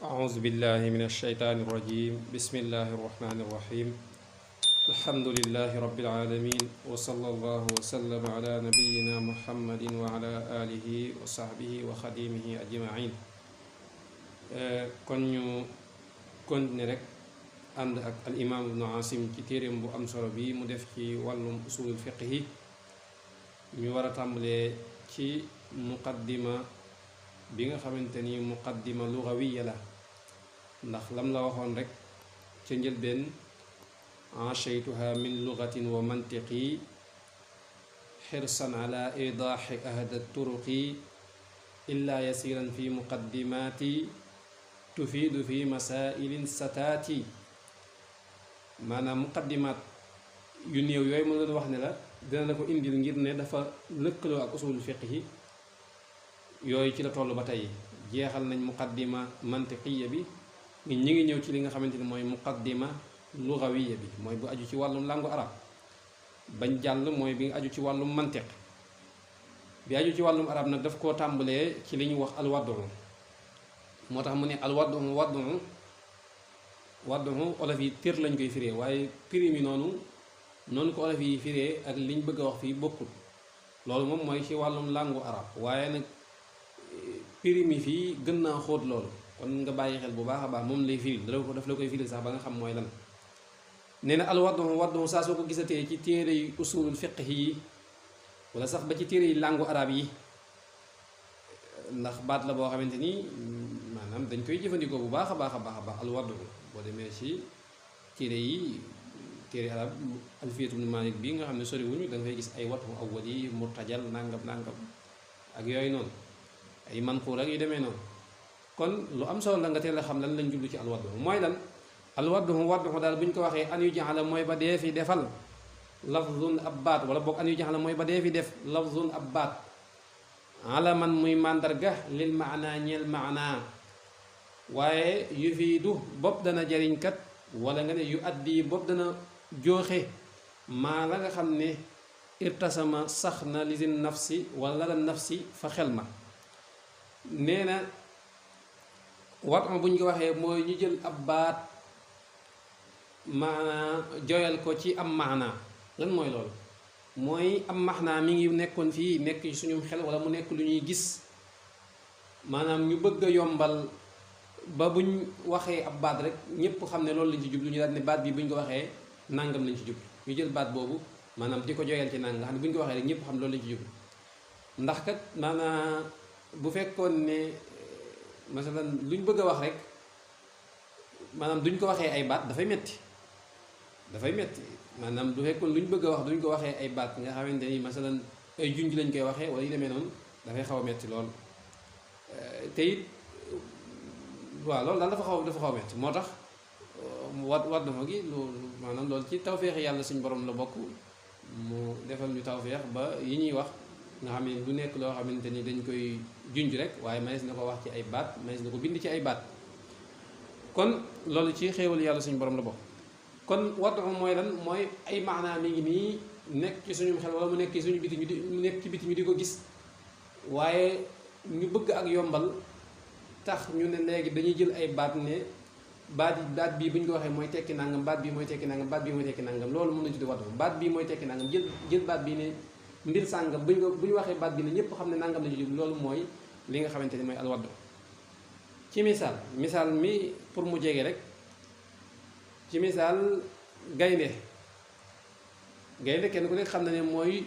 أعوذ بالله من الشيطان الرجيم بسم الله الرحمن الرحيم الحمد لله رب العالمين وصلى الله وسلم على نبينا محمد وعلى آله وصحبه وخديمه أجمعين kon ñu continuer rek ànd ak al imaam ibnu Asim ci téeréem bu am solo bi mu def ci wàllum usulul fiqh yi ñu war a tàmbalee ci muqaddima bi nga xamante ni muqaddima lugawiya la ndax lam la waxoon rek ca njëlbeen achaytuha min lugatin wa mantiqi xirsan ala idaaxi ahda turuqi illa yasiran fi muqaddimati tufiidu fi masailin sataati maanaam muqaddimaat yu néew yooyu mën doon wax ne la dina la ko indil ngir ne dafa lëkkaloo ak usulul fiqh yi yooyu ci la toll ba tey jeexal nañ muqaddima mantiqiya bi ñi ngi ñëw ci li nga xamante ni mooy muqaddima lugawiya bi mooy bu aju ci wàllum langue arab bañ jàll mooy bi aju ci wàllum mantiq bi aju ci wàllum arab nag daf koo tàmbalee ci li ñuy wax alwaddu moo tax mu ne alwaddu waddu olof yi tër lañ koy firee waaye prix mi noonu ko olof yi firee ak liñ bëgg a wax fii bokkul loolu moom mooy ci wàllum langue arab waaye nag prix mi fii gën naa xóot loolu kon nga bàyyi xel bu baax a baax moom lay firil daf la koy firil sax ba nga xam mooy lan nee na alwaddu saa soo ko gisatee ci téere yi usulul fiqh yi wala sax ba ci téere yi langue arab yi ndax baat la boo xamante ni maanaam dañ koy jëfandikoo bu baax a baax a baax alwaddu boo demee ci téere arab alfiyatu ibn Malik bi nga xam ne soriwuñu da nga fay gis ay wattu awwal yi murtajal nangam ak yooyu noonu ay manquur ak yu demee noonu kon lu am solo la nga teel a xam lan lañ jublu ci alwaddu mooy lan alwaddu daal bu ñu ko waxee an yu jaxala mooy ba dee fi defal lafzun ab baat wala boog an yu jaxala mooy ba dee fi def lafzun ab baat alaman muy màndarga lil maana ñeel maana waaye yufiidu bopp dana jariñkat wala nga ne yu addi bopp dana jooxe maa la nga xam ne irtasama sax na lisin nafsi wala la nafsi fa xel ma nee na wat ma bu ñu ko waxee mooy ñu jël ab baat maanaa joyal ko ci am maanaa lan mooy loolu mooy am maanaa mi ngi nekkoon fii nekk ci suñu xel wala mu nekk lu ñuy gis maanaam ñu bëgg a yombal ba buñ waxee ab baat rek ñépp xam ne loolu lañ ci jublu ñu daal ne baat bi bu ñu ko waxee nangam lañ ci jublu ñu jël baat boobu maanaam di ko joyal ci nangam nga xam ne bu ñu ko waxee rek ñépp xam loolu lañ ci jublu ndax kat maanaam bu fekkoon ne masalan luñ bëgg a wax rek maanaam duñ ko waxee ay baat dafay metti maanaam du fekkoon luñ bëgg a wax duñ ko waxee ay baat nga xamante ni masalan ay junj lañ koy waxee wala yu demee noonu dafay xaw a metti lool te it waaw loolu daal dafa xaw a metti moo tax wat dafa gi loolu maanaam loolu ci tawféex yàlla suñ borom la bokk mu defal ñu tawféex ba yi ñuy wax nga xam ne du nekk loo xamante ni dañ koy junj rek waaye manees na ko wax ci ay baat manees na ko bind ci ay baat kon loolu ci xéewal yàlla suñu borom la bokk kon waddu mooy lan mooy ay maanaa mi ngi nii nekk ci suñu xel wala mu nekk ci suñu biti mu nekk ci biti ñu di ko gis waaye ñu bëgg ak yombal tax ñu ne léegi dañuy jël ay baat ne baat bii bu ñu ko waxee mooy tekki nangam baat bii mooy tekki nangam baat bii mooy tekki nangam loolu mën na tuddi waddu baat bii mooy tekki nangam jël baat bii ne mbir sàngam bu ñu waxee baat bi ne ñépp xam ne nangam la ñu jub loolu mooy li nga xamante ni mooy alwaddu ci misaal mi pour mu jege rek ci misaal gaynde kenn ku nekk xam na ne mooy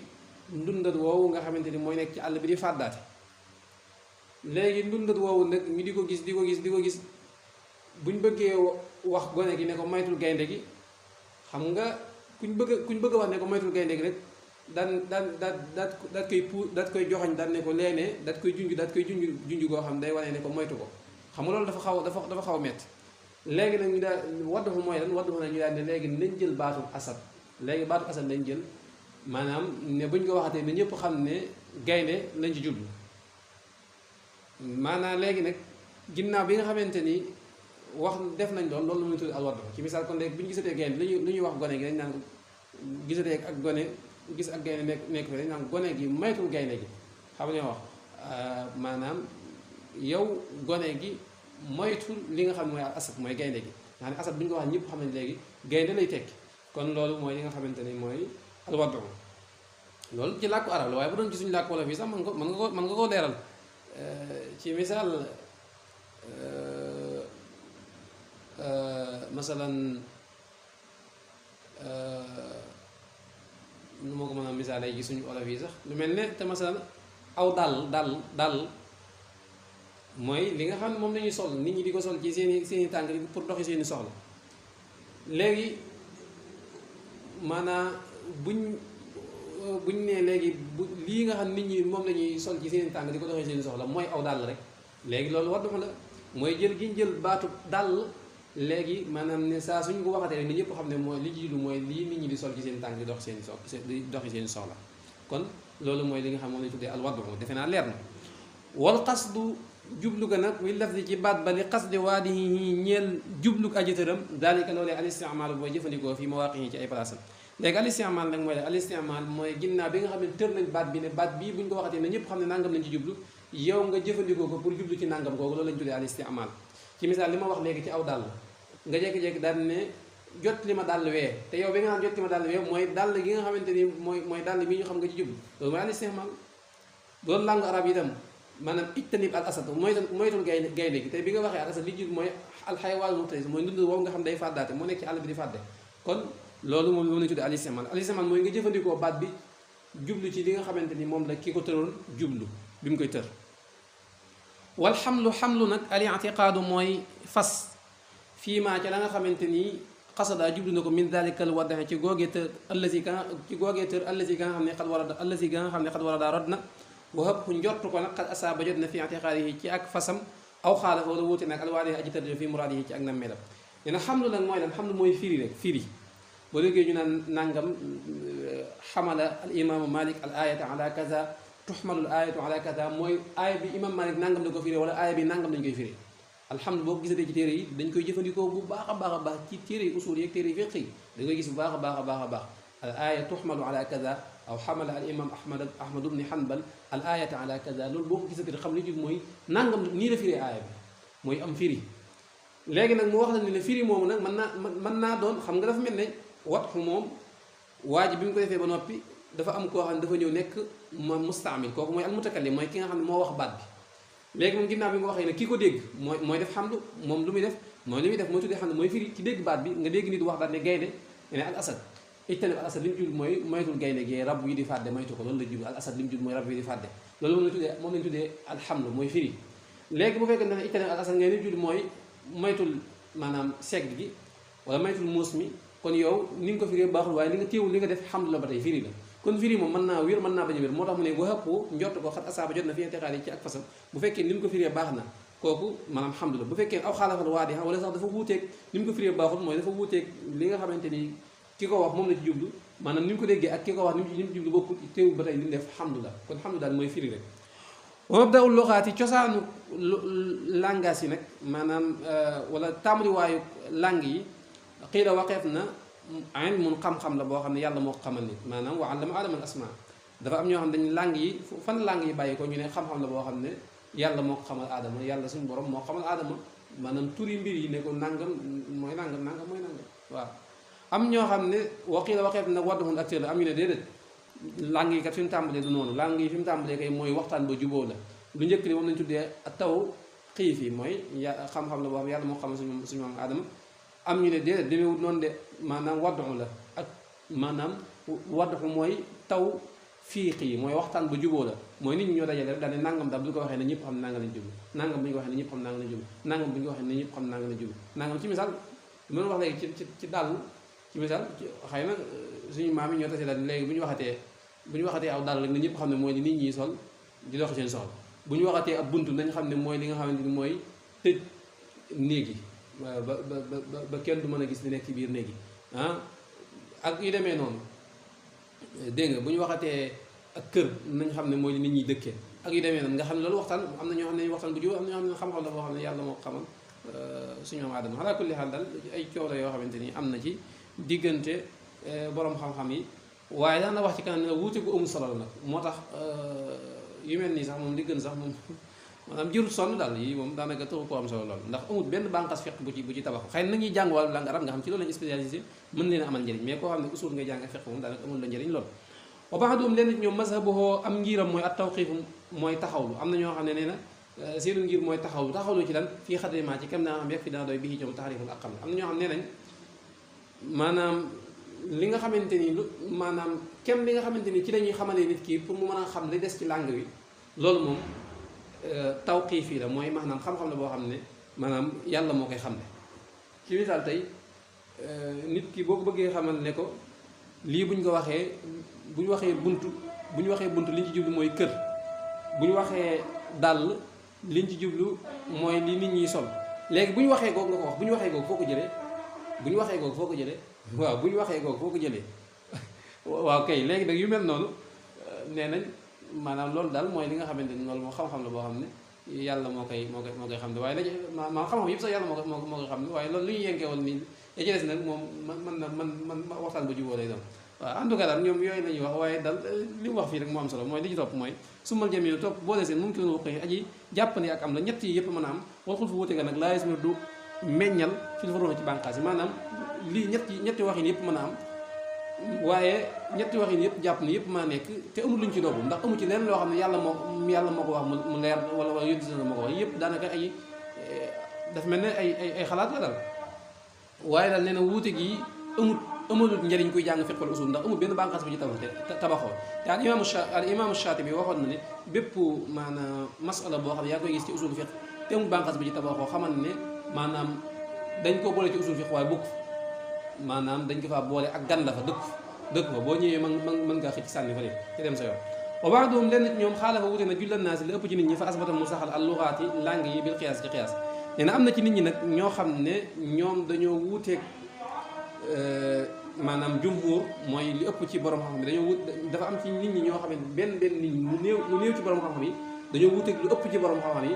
ndundat woowu nga xamante ni mooy nekk ci àll bi di fàddaate léegi ndundat woowu nag ñu di ko gis buñ bëggee wax gone gi ne ko moytul gaynde gi xam nga kuñ bëgg a wax ne ko moytul gaynde gi rek daat koy joxañ daan ne ko leene daat koy junj goo xam day wane ne ko moytu ko xam nga loolu dafa xaw a metti léegi nag ñu daal waddu fa mooy lan waddu fa nag ñu daal ne léegi nañ jël baatu asad léegi baatu asad lañ jël maanaam ne buñ ko waxatee ne ñëpp xam ne gaynde lañ ci jublu maanaam léegi nag ginnaaw bi nga xamante ni wax def nañ loolu la muy tudd al waddu ci misaal kon léegi bu ñu gisatee gaynde lu ñuy wax gone gi dañ naan gisatee ak gone gis ak gaynde nekk fi dañ naan gone gi maytul gaynde gi xam ne wax maanaam yow gone gi moytu li nga xam ne mooy al asad mooy gaynde gi nga xam ne asad bu ñu ko wax ñëpp xam ne léegi gaynde lay tekki kon loolu mooy li nga xamante ni mooy al wadu loolu ci làkku arab la waaye bu doon ci suñu làkku wolof yi sax mën nga koo leeral ci misaal masalan nu ma ko mën a misaalee ci suñu olof yi sax lu mel ne te masalan aw dàll mooy li nga xam ne moom lañuy sol nit ñi di ko sol ci seeni tànk pour doxi seeni soxla léegi maanaa buñ nee léegi lii nga xam nit ñi moom la ñuy sol ci seeni tànk di ko doxee seeni soxla mooy aw dàll rek léegi loolu waddu la mooy jël gi ñu jël baatu dàll léegi maanaam ne saa suñ ko waxatee rek ni ñëpp xam ne mooy li jiitu mooy lii nit ñi di sol ci seen tànk di dox seeni di doxi seeni soxla kon loolu mooy li nga xam moom lañu tuddee al waddu defe naa leer na wal qasdu jublu ga nag wi laf di ci baat ba li qasdi waadihi ñeel jublu aji tëram daalika loolee al istimaal booy jëfandikoo fii mawaaqihi ci ay palaasam léegi al istimaal nag mooy la al istimaal mooy ginnaaw bi nga xam ne tër nañ baat bi ne baat bii bu ñu ko waxatee ne ñëpp xam ne nangam lañ ci jublu yow nga jëfandikoo ko pour jublu ci nangam googu loolu lañ tuddee al istimaal ci misaal li ma wax léegi ci aw dàll nga jékki-jékki daal ne jot li ma dàll wee te yow bi nga xam jot li ma dàll wee mooy dàll gi nga xamante ni mooy dàll bi ñu xam nga ci jublu loolu mooy al istimaal doon langue arab yi itam maanaam ijtanib al asad moytul gaynde gi te bi nga waxee al asad li jub mooy alxayawaan muxtaris mooy ndund woowu nga xam day fàddaate moo nekk ci àll bi di fàdde kon loolu moom lañu tuddee al istimaal mooy nga jëfandikoo baat bi jublu ci li nga xamante ni moom la ki ko tëroon jublu bi mu koy tër wal xamlu nag al i'tiqaadu mooy fas fii maa ca la nga xamante ni xasada jublu na ko min dalika al wadaxe ci googee tër allazi ka nga xam ne xad war a daa rod na wahab ku njortu ko nag xad asaaba jot na fi i'tiqaadihi ci ak fasam aw xaala wala wuute nag alwaadihi aji tëdd fi muraadihi ci ak nam melam dina xamlu nag mooy lan xamlu mooy firi rek firi boo déggee ñu naan nangam xamala al imaamu malik al ayata ala kaza tuxmalu al ayatu ala kaza mooy aaya bi imam malik nangam la ko firi wala aaya bi nangam lañ koy firi alhamdu boo ko gisatee ci téere yi dañ koy jëfandikoo bu baax a baax ci téere yi usul yi ak téere yi fiqh yi da ngay gis bu baax a baax al aaya tuxmalu ala kaza aw xamala al imam ahmad ibni hanbal al ayata ala kaza loolu boo ko gisatee xam li jug mooy nangam nii la firi aaya bi mooy am firi léegi nag mu wax la ne firi moomu nag mën naa doon xam nga dafa mel ne watxu moom waa ji bi mu ko defee ba noppi dafa am koo xam ne dafa ñëw nekk mustaamil kooku mooy al mutakallim mooy ki nga xam ne moo wax baat bi léegi moom ginnaaw bi nga waxee ne kii ko dégg mooy def xamdu moom lu muy def mooy tuddee xam ne mooy firi ci dégg baat bi nga dégg nit wax daal ne gaynde ne al asad ijtanib al asad li mu jublu mooy moytul gaynde gi rab yi di fàdde moytu ko loolu la jublu al asad li mu jublu mooy rab yi di fàdde loolu moom lañ tuddee alhamdu mooy firi léegi bu fekkee ne ijtanib al asad ngay li jublu mooy moytul maanaam segg gi wala moytul muus mi kon yow ni nga ko firee baaxul waaye li nga téewul li nga def xamdu la ba tey firi la kon firi moom mën naa wér mën naa bañ a wér moo tax mu ne wa hëpp njort ko xat asaaba jot na fi intixaal yi ci ak fasam bu fekkee ni mu ko firee baax na kooku maanaam xamdu la bu fekkee aw xaalafal waa di xam wala sax dafa wuuteeg ni mu ko firee baaxul mooy dafa wuuteeg li nga xamante ni ki ko wax moom la ci jublu maanaam ni mu ko déggee ak ki ko wax ni mu jublu bokkul téewul ba tey li mu def xamdu la kon xamdu daal mooy firi rek wa mabda'u luxaati cosaanu langage yi nag maanaam wala tàmbaliwaayu langue yi xiila waxeef na ilmun xam-xam la boo xam ne yàlla moo ko xamal nit maanaam wa allama aadama al asmaa dafa am ñoo xam ne dañ langue yi fan langue yi bàyyi ko ñu ne xam-xam la boo xam ne yàlla moo ko xamal aadama yàlla suñu borom moo xamal aadama maanaam turi mbir yi ne ko nangam mooy nangam mooy nangam waaw am ñoo xam ne waqiila waxeef nag wadduhun acteur la am ñu ne déedéet langue yi kat fi mu tàmbalee du noonu langue yi fi mu tàmbalee kay mooy waxtaan ba jubóo la lu njëkk li moom lañ tuddee taw xiif yi mooy xam-xam la boo xam yàlla moo xamal suñu maam aadama am ñu ne déedéet demeewul noonu de maanaam wadduxu la ak maanaam wadduxu mooy taw fiiq yi mooy waxtaan ba jubóo la mooy nit ñi ñoo dajale rek daal ne nangam daal bu ñu ko waxee ne ñëpp xam ne nanga lañ jublu nangam bu ñu ko waxee ne ñëpp xam nanga lañ jublu nangam bu ñu ko waxee ne ñëpp xam nanga lañ jublu nangam ci misaal lu ma wax léegi ci dàll ci misaal xëy na suñu maam yi ñoo tase daal léegi bu ñu waxatee aw dàll rek ne ñëpp xam ne mooy li nit ñi sol di dox seen soxla bu ñu waxatee ab buntu nañ xam ne mooy li nga xamante ni mooy tëj néeg yi ba kenn du mën a gis li nekk ci biir néeg yi ak yu demee noonu dégg nga bu ñu waxatee ak kër nañ xam ne mooy li nit ñi dëkkee ak yu demee noonu nga xam ne loolu waxtaan am na ñoo xam ne waxtaan bu jiw am na ñoo xam ne xam-xam la boo xam ne yàlla moo xamal suñu am aadama ala kulli xaal daal ay coow la yoo xamante ni am na ci diggante borom xam-xam yi waaye daan na wax ci kanam ne la wuute gu amul solo la nag moo tax yu mel nii sax moom li gën sax moom maanaam jërul sonn daal yi moom daanaka taxu ko am solo lool ndax amul benn bànqaas fiq bu ci tabaxu xëy na ñuy jàng wàllu langue arabe nga xam ci loolu lañu spécialisé mën leen a amal njëriñ mais koo xam ne usul ngay jàng ak fiq moom daanaka amul la njëriñ lool wa ba'duhum leen ñoom mazhabuhu am ngiram mooy at tawqiif mooy taxawlu am na ñoo xam ne nee na seenu ngir mooy taxawlu ci lan fii xadima ci kam naa am yeg fi dana doy bi ci ñoom taxriful aqal am na ñoo xam ne nee nañ maanaam li nga xamante ni lu maanaam kem li nga xamante ni ci la ñuy xamalee nit kii pour mu mën a xam li des ci langue wi loolu moom tawqiif yi la mooy maanaam xam-xam la boo xam ne maanaam yàlla moo koy xam ne ci misaal tey nit ki boo ko bëggee xamal ne ko lii buñ ko waxee bu ñu waxee buntu liñ ci jublu mooy kër bu ñu waxee dàll liñ ci jublu mooy li nit ñi sol léegi bu ñu waxee googu nga ko wax bu ñu waxee googu foo ko jëlee bu ñu waxee googu foo ko jëlee waaw bu ñu waxee googu foo ko jëlee waaw kay léegi nag yu mel noonu nee nañ maanaam loolu daal mooy li nga xamante ni loolu moo xam-xam la boo xam ne yàlla moo koy xam ne waaye la ma xam-xam yëpp sax yàlla moo koy xam ne waaye loolu lu ñu yenkee woon nii ya ci des nag moom man waxtaan bu juboo lay doon waaw en tout cas daal ñoom yooyu la ñuy wax waaye daal li mu wax fii rek moo am solo mooy li ci topp mooy sumal jami topp boole seen mum ki loon wax aji jàppandi ak am la ñett yi yëpp mën a am wal xul fa wóote ga nag laa yasmir du meññal fi fa roona ci bànqaas yi maanaam lii ñetti waxin yëpp mën a am waaye ñetti waxin yëpp jàpp ni yëpp mën a nekk te amul luñ ci doobu ndax amu ci leen loo xam ne yàlla moo ko wax mu leer wala yónni na moo ko wax yëpp daanaka ay daf mel ne ay xalaat la daal waaye daal nee na wuute gi amalut njëriñ kuy jàng fiqh wal usul ndax amul benn bànqaas bu ci tabaxoo te al imaamu Shaatibi waxoon na ne bépp maanaam masala boo xam ne yaa koy gis ci usul fiqh te amul bànqaas bu ci tabaxoo xamal ne maanaam dañ ko boole ci usul fiqh waaye bokk maanaam dañ ko faa boole ak gan la fa dëkk fa boo ñëwee mën ngaa xëcc sànni fa te dem sa yoon wa ba'duhum lenn ñoom xaala fa wute na jullan naasi la ëpp ci nit ñi fa asbata mu saxal al lugaati langue yi bil qiyaas ci qiyaas nee na am na ci nit ñi nag ñoo xam ne ñoom dañoo wuuteeg maanaam jumhur mooy li ëpp ci borom xam-xam yi dañoo wut dafa am ci nit ñi ñoo xam ne benn nit ñi lu néew ci borom xam-xam yi dañoo wuuteeg lu ëpp ci borom xam-xam yi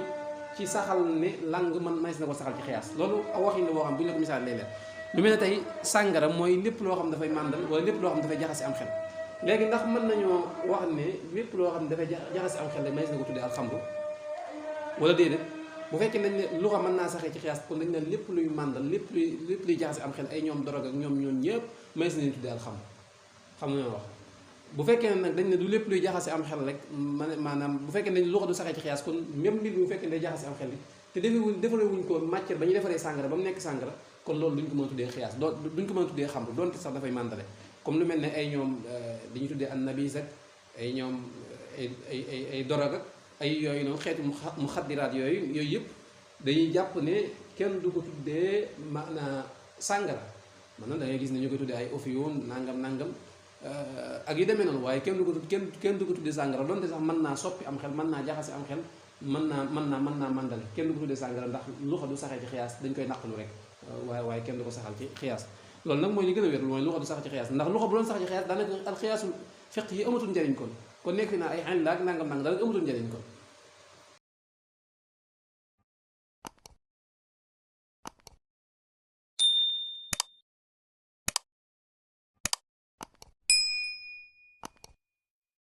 ci saxal ne langue man mays na ko saxal ci qiyaas loolu aw waxin la boo xam bu ñu la ko misaal léeg-léeg lu mel ne tey sàngara mooy lépp loo xam dafay màndal wala lépp loo xam dafay jaxase am xel léegi ndax mën nañoo wax ne lépp loo xam dafay jaxase am xel rek mays na ko tuddee alxamru wala déedéet bu fekkee nañ ne lu xam mën naa saxee ci xiyaas kon dañ ne lépp luy màndal lépp luy jaxase am xel ay ñoom dorog ak ñoom ñëpp mays nañu tuddee alxamru xam nga wax bu fekkee ne nag dañ ne du lépp luy jaxase am xel rek maanaam bu fekkee ne lu ko du saxee ci xiyaas kon même nit bu fekkee ne day jaxase am xel te defaree wuñ ko matière ba ñu defaree sàngara ba mu nekk sàngara kon loolu duñ ko mën a tuddee xiyaas duñ ko mën a tuddee xamru donte sax dafay màndale comme lu mel ne ay ñoom dañuy tuddee annabis ak ay ñoom ay dorog ak ay yooyu noonu xeetu mu xaddiraat yooyu yëpp dañuy jàpp ne kenn du ko tuddee maanaam sàngara maanaam da ngay gis ne ñu koy tuddee ay opium nangam ak yu demee noonu waaye kenn du ko tuddee sàngara donte sax mën naa soppi am xel mën naa jaxase am xel mën naa màndale kenn du ko tuddee sàngara ndax lu xa du saxee ci xiyaas dañ koy naqalu rek waaye kenn du ko saxal ci xiyaas loolu nag mooy li gën a wér mooy lu xa du sax ci xiyaas ndax lu xa bu doon sax ci xiyaas daanaka al xiyaasul fiq yi amatul njëriñ kon nekk fi naa ay xen laak nangam daanaka amatul njëriñ kon